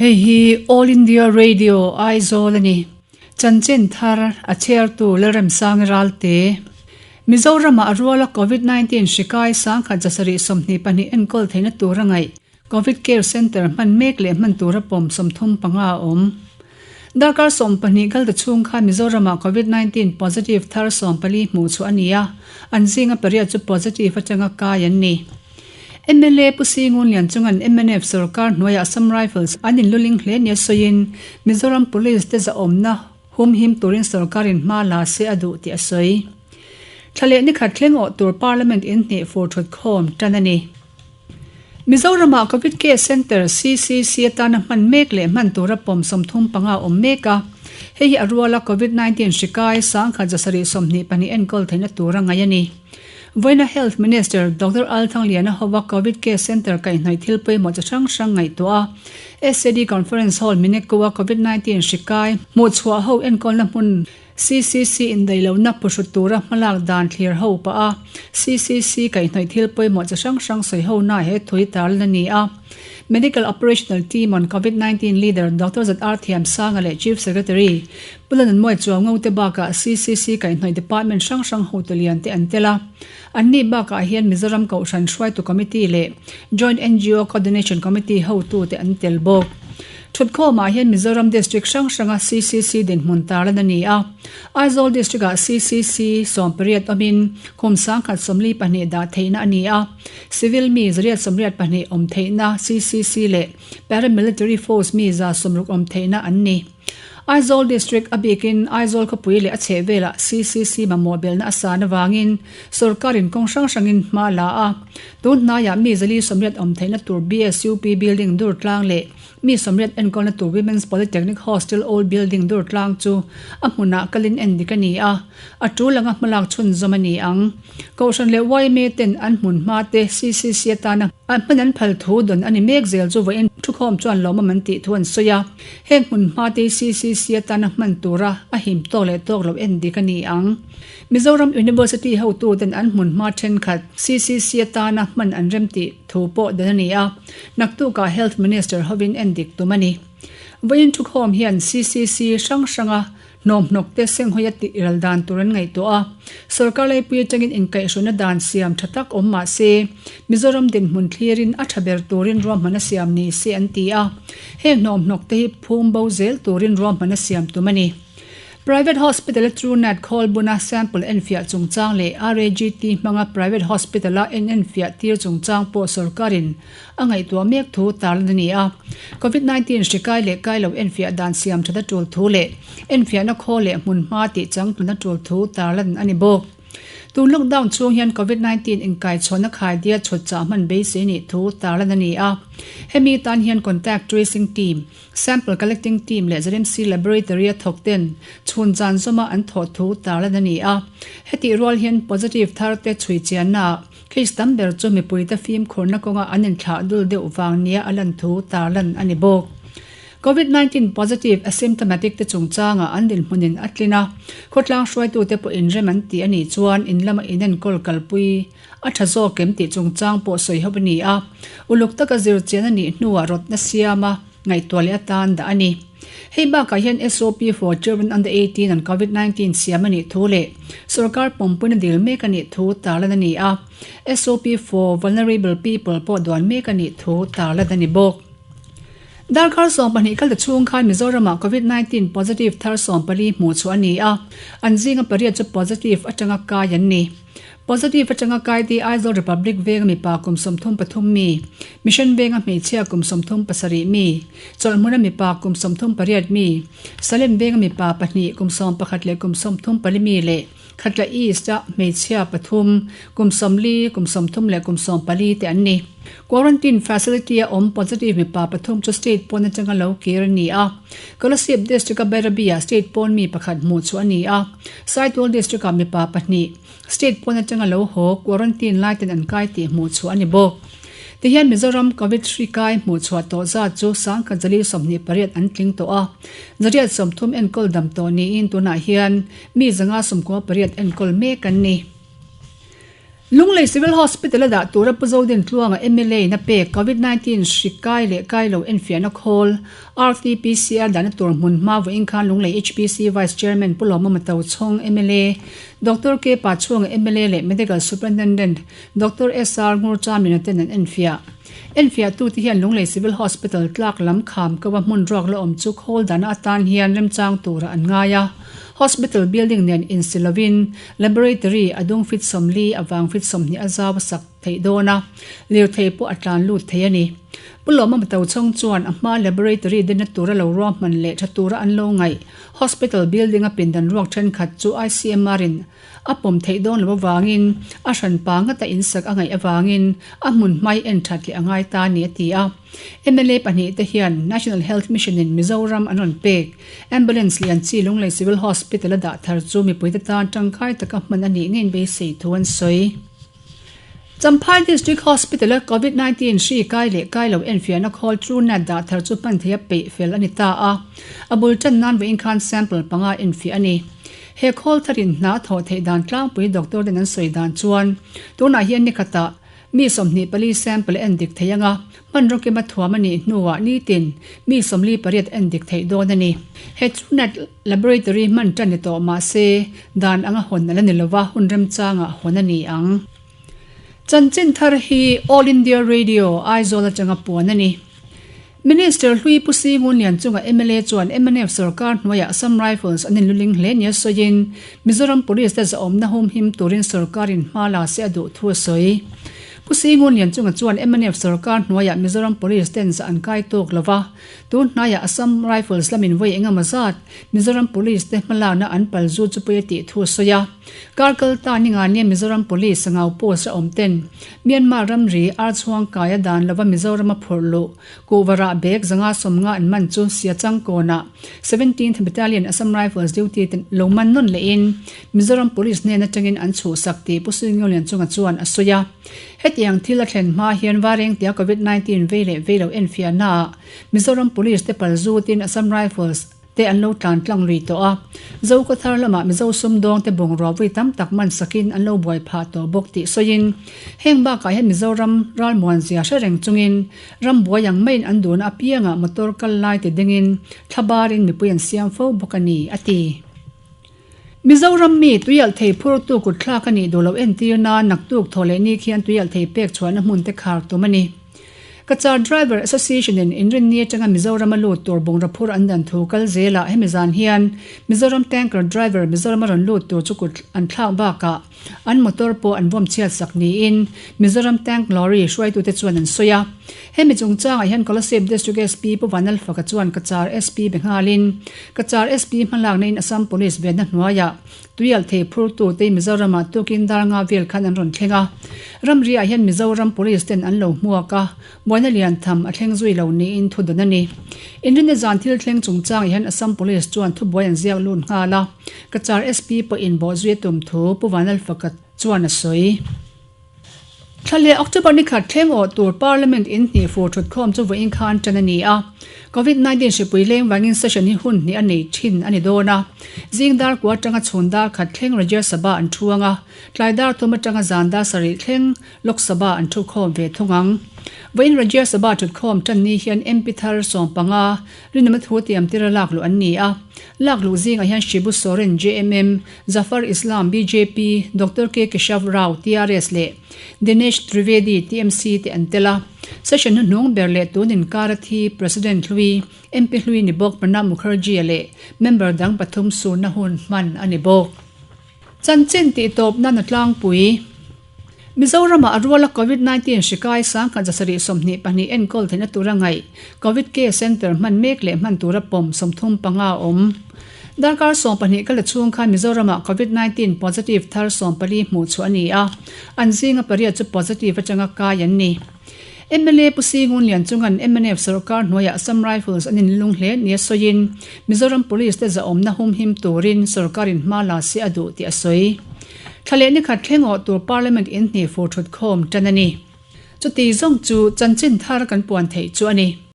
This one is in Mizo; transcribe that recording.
Hei hi All India Radio Aizawl a ni. Chanchin thar a chhiartu Lalremsangi Ralte. Mizoramah a ruala Covid 19 hri kai sangkhat zasarih 22 enkawl theihna tur a ngaih Covid Care Centre hman mek leh hman tura pawm 35 a awm. Darkar 12 kalta chhung khan Mizoramah Covid 19 positive thar 14 hmuh chhuah a ni a, an zinga pariat chu positive atanga kai an ni. Mla Pu Singun Lian chungan mnf sorkar hnuaiah Assam Rifles an inluling hle nia sawiin Mizoram Police te zahawmna humhim turin sorkarin hma la se a duh tih a sawi. Thla leh nikhat thleng awh tur Parliament inhnih fur thutkhawm tan a ni. Mizoramah Covid Care Centre, CCC, atana hman mek leh hman tura pawm 35 awm mek a. Hei hi a ruala Covid 19 hri kai 1722 enkawl theihna tura ngaih a ni. Vawiina Health Minister Doctor Al Thangliana hova Covid Care Centre kaihhnawih thil pawimawh chi hrang hrang ngaihtuah a, SAD Conference Hall Minekua Covid 19 hri kai hmuhchhuah ho enkawlna hmun CCC indaihlohna phuhru tura hmalak dan thlir ho pah a, CCC kaihhnawih thil pawimawh chi hrang hrang sawi ho na he thui tarlan a ni a. Medical Operational Team on Covid 19 Leader Doctor ZR Thiamsanga leh Chief Secretary Pu Lanunmawia Chuango te bakah CCC kaihhnawih Department hrang hrang hotu lian te an tel a. Anni bakah hian Mizoram Kohhran Hruaitu Committee leh Joint NGO Coordination Committee hotu te an tel bawk. Thutkhawmah hian Mizoram District hrang hranga CCC dinhmun tarlan a ni a. Aizawl District-ah CCC 80 awmin kum 1042 dah theihna a ni a. Civil mi 182 awm theihna CCC leh Paramilitary Force mi 160 awm theihna an ni. Aizawl District a bikin Aizawl khawpui leh a chhehvelah CCC mamawh belhna a san avangin sorkarin kawng hrang hrangin hma a la a. Tun hnaiah mi 480 awm theihna tur BSUP building dur tlang leh Mi 80 enkawlna tur Women's Polytechnic Hostel Old Building dur tlang chu a hmunah kalin en dik a ni a, a tul anga hmalak chhunzawm a ni ang. Kohhran leh yma ten an hmun hma te CCC atana an hman an phal thu dawn a ni mek zel chu vawiin thukhawm chuan lawmawm an tih thu an sawi a. Heng hmun hma te CCC atana hman tura a him tawk leh tawk lo en dik a ni ang. Mizoram University hotu ten an hmun hma thenkhat CCC atana hman an rem tih thu pawh dan a ni a, naktukah Health Minister hovin en dik tum a ni. Vawiin thukhawm hian CCC hrang hranga hnawmhnawk te senghawi a tih ral dan tur an ngaihtuah a, sorkar laipui atangin inkaihhruaina dan siam tha tak awm mah se, Mizoram dinhmun thlirin a tha ber turin ruahman a siam ni se an ti a, heng hnawmhnawk te hi phum bo zel turin ruahman a siam tum a ni. Private Hospital-a Truenat khawl buna sample enfiah chungchang leh RAGT hmanga Private Hospital-a en enfiah tir chungchang pawh sorkarin a ngaihtuah mek thu tarlan a ni a. Covid 19 hri kai leh kai lo enfiah dan siam that a tul thu leh enfiahna khawl leh hmunhma tih changtlun a tul thu tarlan a ni bawk. Tun lockdown chhung hian Covid 19 inkaichhawnna khaidia chhut chah hman beisei nih thu tarlan a ni a. Hemi tan hian contact tracing team, Sample collecting team leh ZMC Laboratory a thawk ten chhun zan zawma an thawh thu tarlan a ni a. Hetih rual hian positive thar te chhui chiannaah case tam ber chu mipuite fimkhurna kawnga an inthlah dul deuh vang nia a lan thu tarlan a ni bawk. Covid 19 positive asymptomatic te chungchangah an dinhmunin a tlin a, khawtlang hruaitute pawh inrem an tih a nih chuan in lama inenkawl kalpui A tha zawk em tih chungchang pawh sawi ho a ni a, uluk taka zir chian a nih hnuah rawtna siama ngaihtuah leh atan dah a ni. Hei bakah hian SOP for children under 18 on Covid 19 siam a nih thu leh sorkar pawmpuina dil mek a nih thu tarlan a ni a, SOP for vulnerable people pawh duan mek a nih thu tarlan a ni bawk. Darkar 12 kalta chhung khan Mizoramah Covid 19 positive thar 14 hmuh chhuah a ni a, an zinga pariat chu positive atanga kai an ni. Positive atanga Kaiti Aizawl Republic venga mipa kum 33 mi, Mission venga hmeichhia kum 37 mi, Chawlhmuna mipa kum 38 mi, Salem venga mipa pahnih kum 11 leh kum 34 mi leh Khatla East-a hmeichhia pathum kum 40, kum 30 leh kum 44 te an ni. Quarantine facility-a awm positive mipa pathum chu state pawn atanga lo kir a ni a. Kolasib District-a Bairabi-ah state pawn mi pakhat hmuh chhuah a ni a. Saitual District-ah mipa pahnih state pawn atanga lo haw quarantine lai ten an kai tih hmuh chhuah a ni bawk. Tihian Mizoram Covid hri kai hmuh chhuah tawh zat chu 1028 an tling tawh a. 130 enkawl dam tawh niin tunah hian mi 598 enkawl mek an ni. Lunglei Civil Hospital a dah tura Pu Zodintluanga mla in a pek Covid 19 hri kai leh kai lo enfiahna khawl RT-PCR dahna tur hmun hma vawiin khan Lunglei HPC Vice Chairman Pu Lawmawma Tochhawng mla, Doctor K Pachhuanga mla leh Medical Superintendent Doctor SR Ngurchamina ten an enfiah. Enfiahtute hian Lunglei Civil Hospital tlak lam kham ko a hmun ruak la awm chu khawl dahna atan hian remchang turah an ngai a. Hospital building nen insi lovin laboratory a dung fit 40 avang fit 20 a zau a sak theih dawn a, lirthei pawh a tlan lut thei a ni. Pu Lawmawma Tochhawng chuan a hma laboratory dinna tura lo ruahman leh tha tura an lo ngaih hospital building a pindan ruak thenkhat chu ICMR in A pawm theih dawn loh avangin a hran pa ngata insak a ngaih avangin a hmun hmai en that leh a ngai ta a ni a ti a. Mla pahnihte hian National Health Mission in Mizoram an rawn pek Ambulance lian chi Lunglei Civil Hospital a dah thar chu mipuite tan tangkai taka hman a nih ngei beisei thu an sawi. Champhai District Hospital a Covid 19 hri kai leh kai lo enfiahna khawl TrueNat dah thar chu hman theia peih fel a ni ta a, a bul tan nan vawiin khan sample panga enfiah a ni. He khawl tharin hna thawh theih dan tlangpui doctor ten an sawi dan chuan tunah hian nikhatah mi 24 sample en dik thei anga hmanraw kima thuam a nih hnuah nitin mi 48 en dik theih dawn a ni. He TrueNat Laboratory hman tan ni tawh mah se dan anga hawn a la ni lova hun remchangah hawn a ni ang. Chanchin thar hi All India Radio, Aizawl atanga puan a ni. Minister hlui Pu Singun Lian chunga mla chuan mnf sorkar hnuaiah Assam Rifles an inluling hle nia sawiin Mizoram Police te zahawmna humhim turin sorkarin hma la se a duh thu a sawi. Pu Singun Lian chunga chuan mnf sorkar hnuaiah Mizoram Police ten zah an kai tawk lo va, tun hnaiah Assam Rifles lamin vawi engemaw zat Mizoram Police te hmalakna an pal zu chu pawi a tih thu a sawi a. Kar kal ta ni nga nia Mizoram Police a ngau post a awm ten Myanmar ramri ar chhuang kai a dan lova Mizoram a phurh luh kuhvarah bag zanga 50 an man chu Siachang kawnah Seventeenth Battalion Assam Rifles duty te lo man nawn lehin Mizoram Police hnen atangin an chhuhsak tih Pu Suinglian chunga chuan a sawi a. Hetiang thil a thlen hma hian Varengtia Covid 19 vei leh vei lo enfiahnaah Mizoram Police te pal zutin Assam Rifles te an lo tlan tlang lui tawh a, Zokhawthar lamah Mizo sumdawng te bungrua vui tam tak man sakin an lo buai phah tawh bawk tih sawiin, heng bakah hian Mizoram ralmuan zia hre reng chungin ram buai ang maiin an duhna apiangah motor kal lai ti dingin thla barin mipui an siam fo bawk a ni, a ti. Mizoram mi tuialhthei phurtu kutthlak a nih duh loh entir nan naktuk thaw leh ni khian tuialhthei pek chhuahna hmun te khar tum a ni. Cachar Driver Association in inrinni atanga Mizoram a lut tur bungraw phur an dan thu kal zelah hemi zan hian Mizoram Tanker Driver Mizoram a rawn lut tur chu kut an thlak bakah an motor pawh an vawm chhiat sak niin Mizoram Tank Lorry hruaitute chuan an sawi a. Hemi chungchangah hian Kolasib District SP Pu Vanlalfaka chuan Cachar SP be nghalin Cachar SP hmalakna in Assam Police venna hnuaiah Tuialhthei phurtute Mizoramah tukin dar nga vel khan an rawn thleng a. Ramriah hian Mizoram Police ten an lo hmuak a, buaina lian tham a thleng zui lo niin thu dawn a ni. Inrinna zan thil thleng chungchangah hian Assam Police chuan thubuai an ziak lut nghal a, Cachar SP pawhin bawhzui a tum thu Pu Vanlalfaka chuan a sawi. Thla leh October ni khat thleng awh tur Parliament in hnih fur thutkhawm chu vawiin khan tan a ni a. Covid 19 hripui leng vangin session hi hun hnih a nei thin a ni dawn a. Zing dar kua atanga chhun dar khat thleng Rajya Sabha an thu ang a, tlai dar thum atanga zan dar sarih thleng Lok Sabha an thukhawm ve thung ang. Vawiin Rajya Sabha thutkhawm tan ni hian MP thar 15 rinawmna thu tiam tira lak luh an ni a. Lak luh zingah hian Shibu Soren, JMM, Zafar Islam, bjp, Doctor K Keshav Rao, TRS, leh Dinesh Trivedi, TMC, te an tel a. Session hnuhnung ber leh tun inkar a thi President hlui, MP hlui ni bawk Pranab Mukherjee leh member dang pathum surna hun hman a ni bawk. Chanchin tihtawp nan a tlangpui. Mizoramah a ruala Covid 19 hri kai 1722 enkawl theihna tura ngaih Covid Care Centre hman mek leh hman tura pawm 35 a awm. Darkar 12 kal chhung khan Mizoramah Covid 19 positive thar 14 hmuh chhuah a ni a, an zinga pariat chu positive atanga kai an ni. Mla Pu Singun Lianchunga'n mnf sorkar hnuaiah Assam Rifles an inlung hle nia sawiin Mizoram Police te zahawmna humhim turin sorkarin hma la se a duh tih a sawi. Thla leh nikhat thleng awh tur Parliament in hnih fur thut khawm tan a ni. Chuti zawng chu chanchin thar kan puan theih chu a ni.